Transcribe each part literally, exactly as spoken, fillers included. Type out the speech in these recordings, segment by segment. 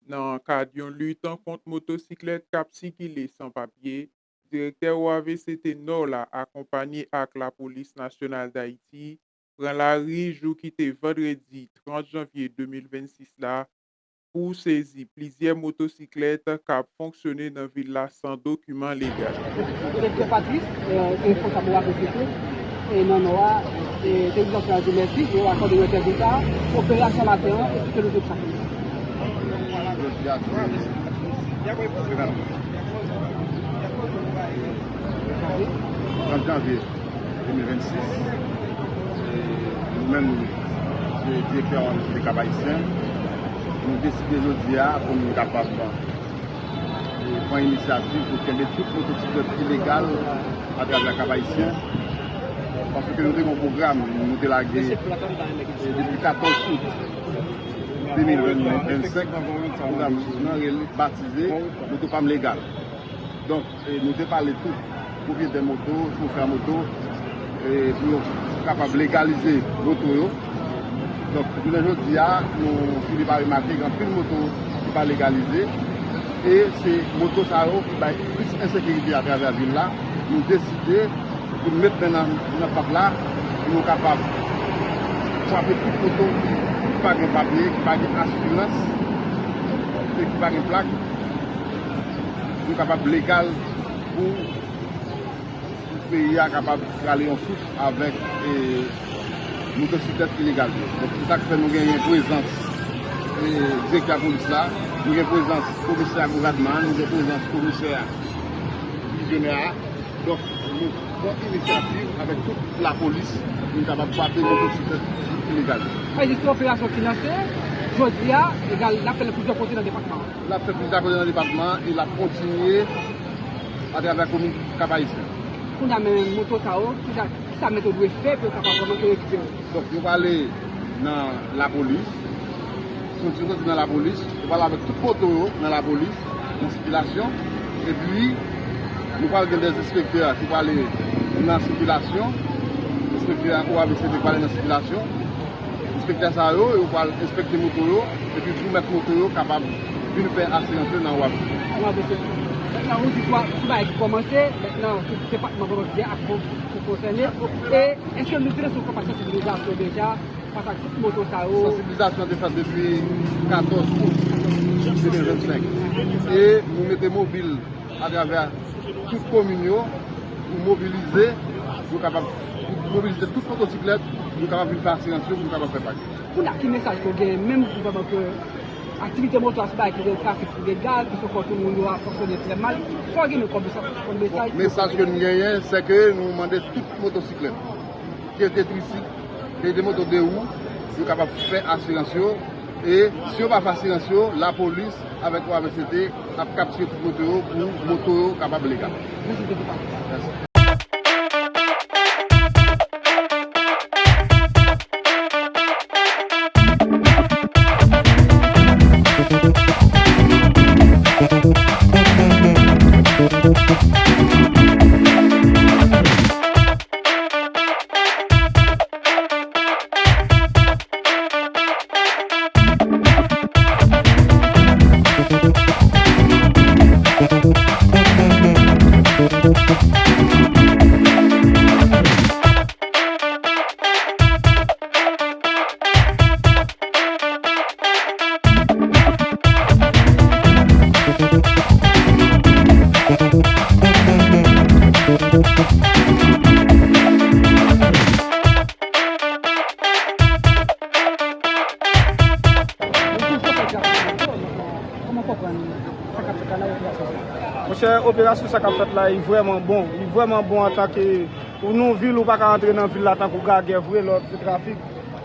Nan kad yon lit kont motosiklèt k ap sikile san papye, direktè O A V C T Nò la, akonpanye ak Lapolis Nasyonal Dayiti, pran lari jou ki te vandredi trant janvye de mil vennsis la pou sezi plizyè motosiklèt k ap fonksyone nan vil la san dokiman legal. Direktè Patrice, e, responsab O A V C T, e nan Nò a, e, te di zòt di mèsi, yo akòde nou entèvyou sa, operasyon maten an, e kite nou tout sa. Jodi a, trant janvye de mil vennsis, e, nou menm, se direktè O A V C T Kap Ayisyen, nou deside jodi a pou nou kapab e, pran inisyativ pou kenbe tout motosiklèt ilegal atravè Kap Ayisyen, paske nou te gen yon pwogram nou te lage, e, depi katòz out de mil vennsenk, pwogram nan rele, batize Moto pa m legal. Donk, e, nou te pale tout pwopriyetè moto, chofè moto, e, pou yo kapab legalize moto yo. Donk, jounen jodi a, nou fini pa remake gen anpil moto ki pa legalize. E se moto sa yo ki bay plis ensekirite atravè vil la. Nou deside pou n met men nan, nan pat la, pou nou kapab frape tout moto ki, ki pa gen papye, ki pa gen asirans, e ki pa gen plak, pou kapab legal pou pou peyi a kapab rale yon souf avèk, e, motosiklèt ilegal yo. Donk, se sa k fè nou genyen prezans, e, direktè polis la, nou gen prezans komisè gouvènman an, nou gen prezans komisè Gouvènè a. Donk, nou pran inisyativ avèk tout lapolis pou nou kapab kwape motosiklèt ilegal yo. Sa vle di, se operasyon ki lanse jodi a, egal, n ap fè l nan plizyè kote nan depatman an. L ap fè plizyè kote nan depatman an e l ap kontinye atravè komin Kap Ayisyen. Kounye a menm, moto sa yo, kisa, kisa mèt yo dwe fè pou yo kapab vrèman rekipere? Donk, yo prale nan lapolis. Si yo soti nan lapolis, yo prale avèk tout moto yo nan lapolis, nan sikilasyon. Epi, nou pral gen de enspektè ki prale nan sikilasyon. Enspektè O A V C T prale nan sikilasyon. Enspektè sa yo, yo pral enspekte moto yo, epi pou mèt moto yo kapab vin fè asirans yo nan O A V C T. Nan O A V C T. Mentnan, ou di tou, tout bagay ki kòmanse, mentnan, tout depatman kòmanse ak bon, ki konsène. E èske nou te sou kanpay sansibilizasyon deja, fas ak tout moto sa yo? Sansibilizasyon te fèt depi katòz out de mil vennsenk. E nou mete mobil atravè tout komin yo pou mobilize, pou kapab mobilize tout motosiklèt, pou kapab vin fè asirans yo, pou nou kapab fè pak. Kounye a, ki mesaj ke w genyen menm pou vrèman ke aktivite moto a se bagay ki gen trafik ilegal, ki fè kò tout moun yo ap fonksyone trè mal? Sa w gen menm kòm mesaj, kòm mesaj? Bon, mesaj ke nou genyen, se ke nou mande tout motosiklèt, ke l te trisik, ke l te moto de wou, yo kapab fè asirans yo. E si yo pa fè asirans yo, lapolis avèk O A V C T ap kaptire tout moto yo pou moto yo kapab legal. Mèsi depi pati. Mèsi. Monchè, operasyon sa k ap fèt la, li vrèman bon. Li vrèman bon antanke ou nan yon vil, ou pa ka antre nan vil la tankou gagè vre, lè w ap fè trafik.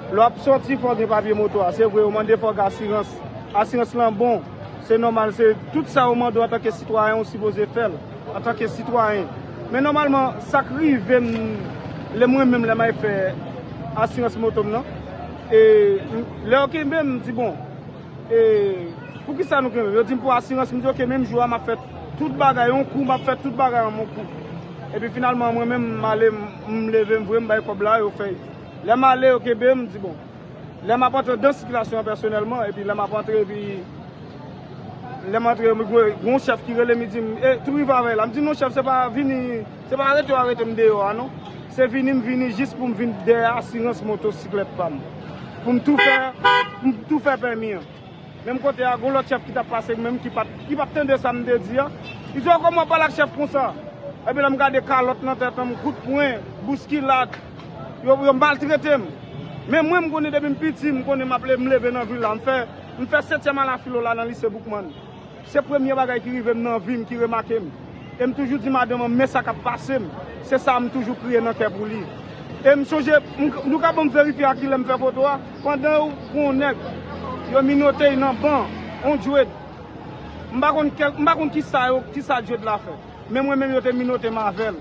Lè w ap sòti, fò w gen papye moto a. Se vre, yo mande fò w gen asirans. Asirans lan bon. Se nòmal, se tout sa yo mande w antanke sitwayen, ou sipoze fè l antanke sitwayen. Men nòmalman, sa k rive m, lè mwen menm, lè m al fè asirans moto m nan, e, lè yo kenbe m, m di, bon, e, poukisa nou kenbe m? Yo di m pou asirans, m di, oke, menm jou a, m ap fè tout bagay yon kou, m ap fè tout bagay an yon kou. Epi finalman, mwen menm, m ale, m, m leve m vre, m bay kòb la, yo fè. Lè m ale, yo kenbe m, m di, bon, lè m ap antre dan sikilasyon an pèsonèlman, epi lè m ap antre, epi Lè m antre, m gen yon chèf ki rele m, li di m, "E, tou rive avè l la." M di, "Non, chèf, se pa vini, se pa arete yo arete m deyò a, non. Se vini, m vini jis pou m vin dèyè asirans motosiklèt pa m. Pou m tou fè, pou m tou fè pèmi an." Menm kote a, gen lòt chèf ki t ap pase menm ki pa t, ki pa t tande sa m te di a. Li di, "O, kòman w ap pale ak chèf konsa?" Epi lè m gade kalòt nan tèt an, m kout pwen, bouskilad, yo, yo maltrete m. Men mwen, m konnen depi m piti, m konnen m ap le-, m leve nan vil la. M fè, m fè setyèm a la filo la nan lise Boukman. Se premye bagay ki rive m nan vi m, ki remake m. E m toujou di madanm an, "Men sa k ap pase m." Se sa m toujou kriye nan kè pou li. E m sonje, m, nou ka ban m verifye a kilè m fè foto a. Pandan yon nèg, yo minote l nan ban, on djwed. M pa konn kè, m pa konn kisa yo, kisa djwed la fè. Men mwen menm yo te minote m avè l.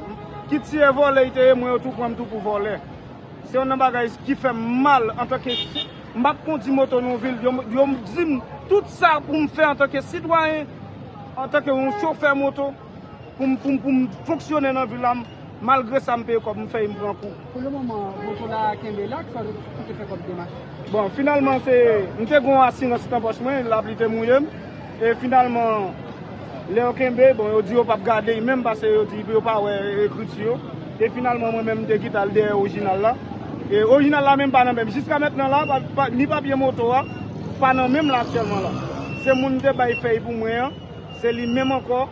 Kit si e vòlè li te ye, mwen yo tou pran m tou pou vòlè. Se youn nan bagay ki fè m mal antanke, m p ap kondi moto nan yon vil. Yo, yo di m tout sa pou m fè antanke sitwayen, antanke yon chofè moto, pou m, pou m, pou m fonksyone nan vil la, m, malgre sa m peye kòb, m fè m pran kou. Pou le moman, moto la kenbe la, ki fè w te fè kòb demach? Bon, finalman, se, m te gen yon asirans nan pòch mwen, lapli te mouye m. E finalman, lè yo kenbe, bon, yo di yo p ap gade l menm, paske yo di yo pa wè ekriti yo. E finalman, mwen menm, m te kite al dèyè orijinal la. E orijinal la menm pa nan men m. Jiska mentnan la, pa, pa, ni papye moto a, pa nan men m la aktyèlman la. Se moun m te bay fèy pou mwen an, se li menm ankò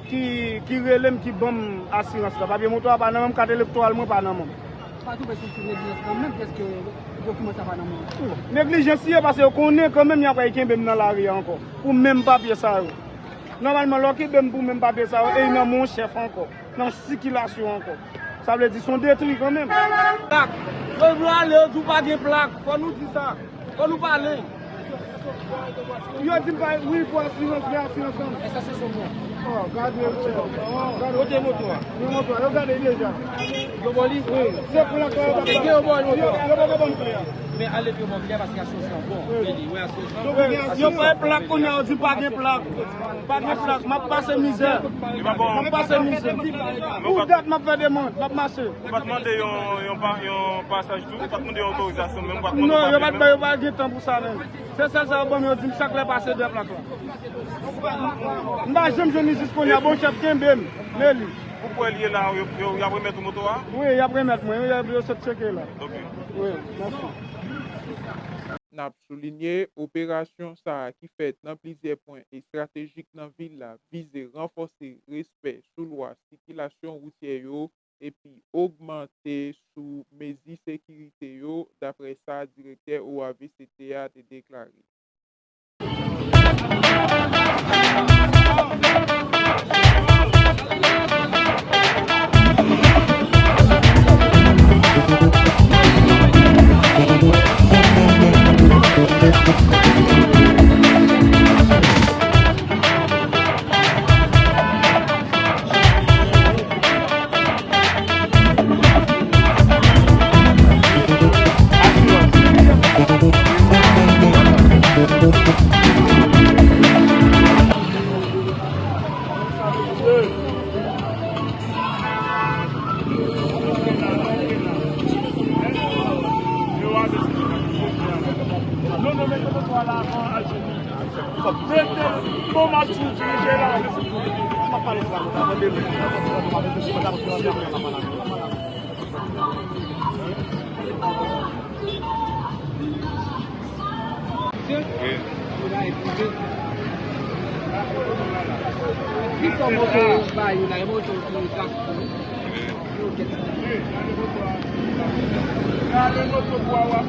ki, ki rele m, ki ban m asirans la. Papye moto a pa nan men m, kat elektoral mwen pa nan men m. Pa twouve sou, sou neglijans kanmenm, dèske dokiman sa pa nan men w? Neglijans li ye, paske yo konnen kanmenm y ap pral kenbe m nan lari a ankò, pou menm papye sa yo. Nòmalman, lè w kenbe m pou menm papye sa yo, e nan men yon chèf ankò, nan sikilasyon ankò. Sa vle di, se yon detri kanmenm. Plak. Yo vle ale, yo di w pa gen plak. Fò nou di sa. Fò nou pale. Yo di m pa, wi, pou asirans, men asirans lan. E sa se sou mwen. Oh, gade, gade. Kote moto a? Gen moto a, yo gade deja. Yo ba w li? Wi. Se pou lakay yo pa. Yo ba w moto a? Yo, yo pa ban m kle a. Men ale pou yo ba w kle a paske asirans lan bon. Wi. Li, wi, asirans lan bon. Yo bay plak kounye a, yo di pa gen plak. Pa gen plak, m ap pase mizè. M ap pase mizè. Pou dat, m ap fè demann, m ap mache. Ou pa t mande yon, yon pa, yon pasaj tou? Ou pa t mande yon otorizasyon menm? Ou pa t mande yon papye menm? Non, yo pa t ba, yo pa gen tan pou sa menm. Se sèl sa yo ban m, yo di m chak lè pase dèyè plak la. M pa janm jwenn li jis kounye a, bon chèf kenbe m, men li. Pou kwè l ye la, yo, yo, y ap remèt ou moto a? Wi, y ap remèt mwen, yo, yo sot tcheke la. Ok. Wi, mèsi. N ap soulinye, operasyon sa a ki fèt nan plizyè pwen estratejik nan vil la vize ranfòse respè sou lwa sikilasyon woutyè yo epi ogmante sou mezi sekirite yo, daprè sa direktè O A V C T a te deklare. Ki sa moto ba yo la, e moto ki kase tou. Gade moto bwa w ap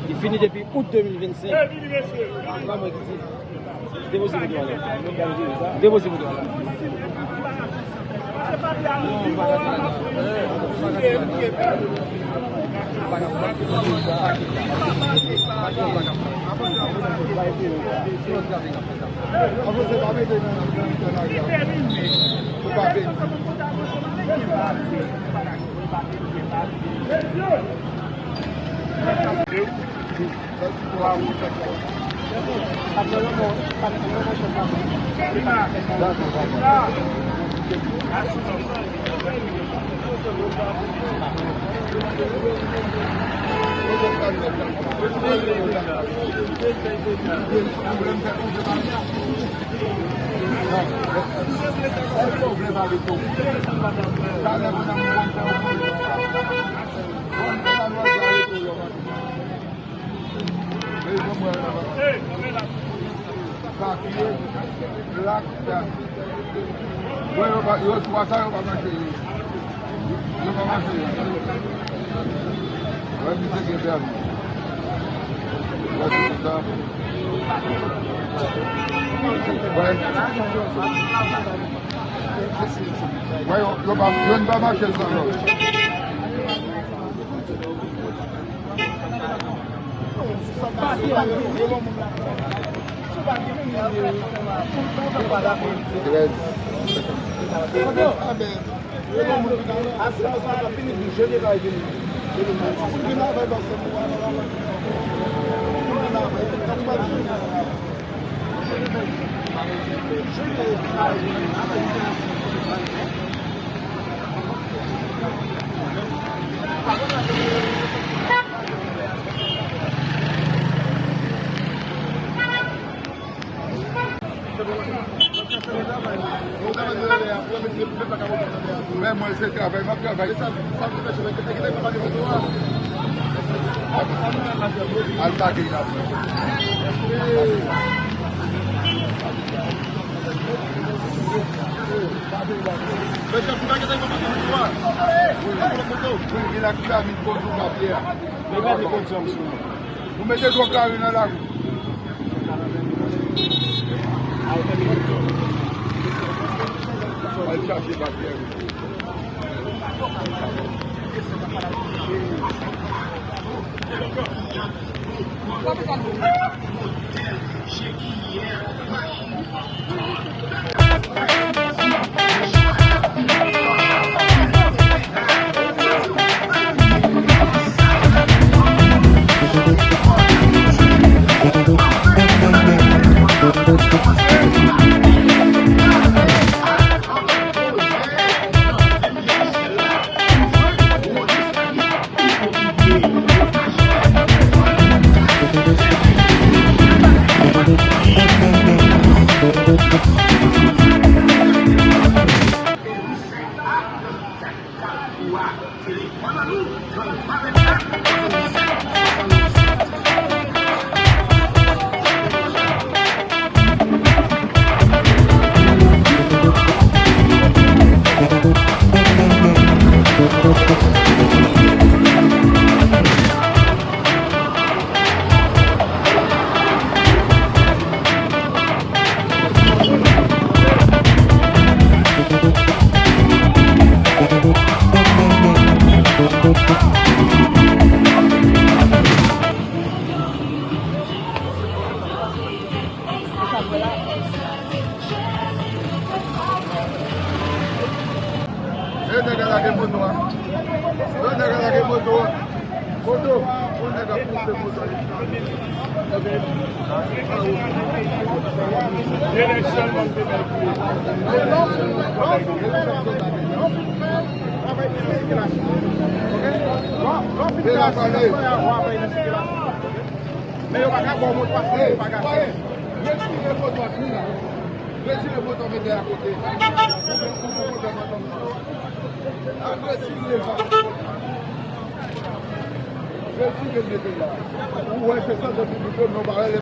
Li fini depi out de mil vennsenk. Pa mwen ki di. Depoze moto a la. Depoze moto a la. Papye, plak, sa. Wè, yo pa, yo, twa sa, yo pa mache, yo. Yo pa mache, yo. Wè, misye gen pèmi. Wè, se sa. Wè. Wè, yo, yo pa, yo pa mache san lòt. Men mwen se travay, m ap travay. Al bagay la. Mesye, si pa gen sa, yo pa ka fè dwa. Wi, wi, wi, la ki ka vin kondwi papye a. Li pa gen kondisyon, mesye. Nou mete twòp lari nan lakou. Al chache papye. E nèg la lage moto a. E nèg la lage moto a. Moto, yon nèg ap pouse moto a. Men yo pa ka ba w moto a, yo pa ka fè. Retire moto a, fini la. Retire moto a, mete a kote. Al retire l. Retire l, mete l la. Ou wè se santé piblik yo, nou pa rele.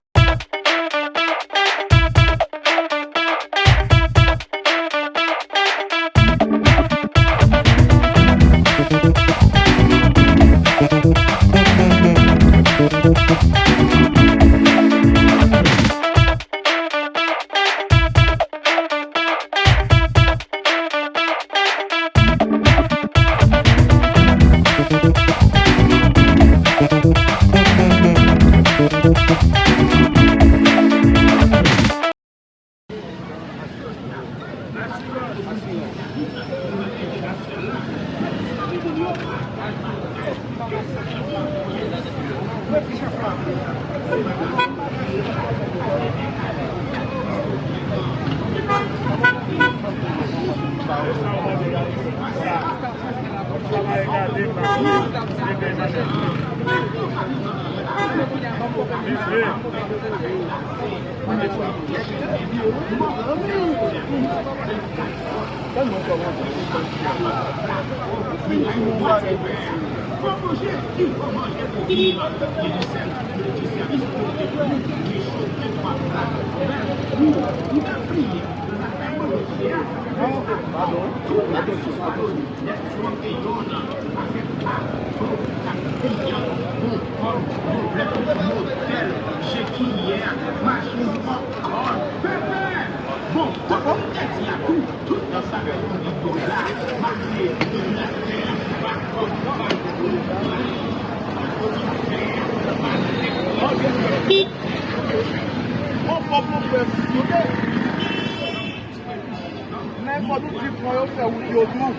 Men fò nou di pon yo fè wout yo tou.